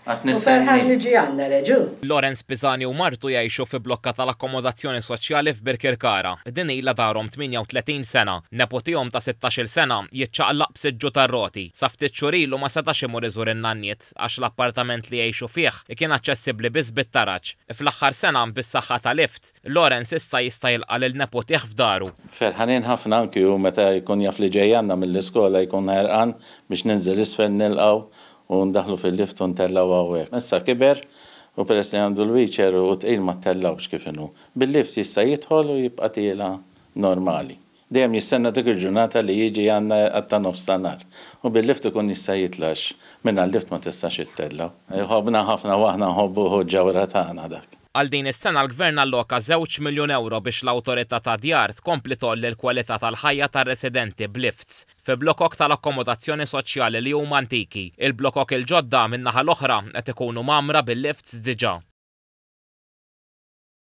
Għad U ferħan nistenni. li ġie għandna reġu. Lawrence Pisani u martu jgħixu fi blokka tal-akkomodazzjoni soċjali f'Birkirkara. Din ilha darhom 38 sena. Neputihom ta' 16-il sena jiċċaqlaq b'siġġu tar-roti. Sa ftit xhur ilu ma setax imur iżur in-nanniet għax l-appartament li jgħixu fih kien aċċessibbli biss bit-taraġ. Fl-aħħar sena, bis-saħħa ta' lift, Lawrence issa jista' jilqa' lil neputih f'daru. Ferħanin ħafna anki hu meta jkun jaf li ġej għandna mill-iskola jkun ħerqan biex ninżel isfel nilqgħu u ndaħħlu fil-lift u ntellgħu hawnhekk. Issa kiber u peress li għandu l-wheelchair u tqil ma ttellgħux kif inhu. Bil-lift jista' jidħol u jibqa' tiela' normali. Dejjem jistenna dik il-ġurnata li jiġi għandna ta' nofs ta' nhar. U bil-lift ikun jista' jitla' għax mingħajr lift ma tistax ittellgħu. Jħobbna ħafna u aħna nħobbuh u ġawhra tagħna dak. Għal din is-sena l-Gvern alloka żewġ miljun ewro biex l-Awtorità tad-Djar tkompli tgħolli l-kwalità tal-ħajja tar-residenti b'lifts fi blokok tal-akkomodazzjoni soċjali li huma antiki. Il-blokok il-ġodda, min-naħa l-oħra, qed ikunu mgħammra bil-lifts diġà.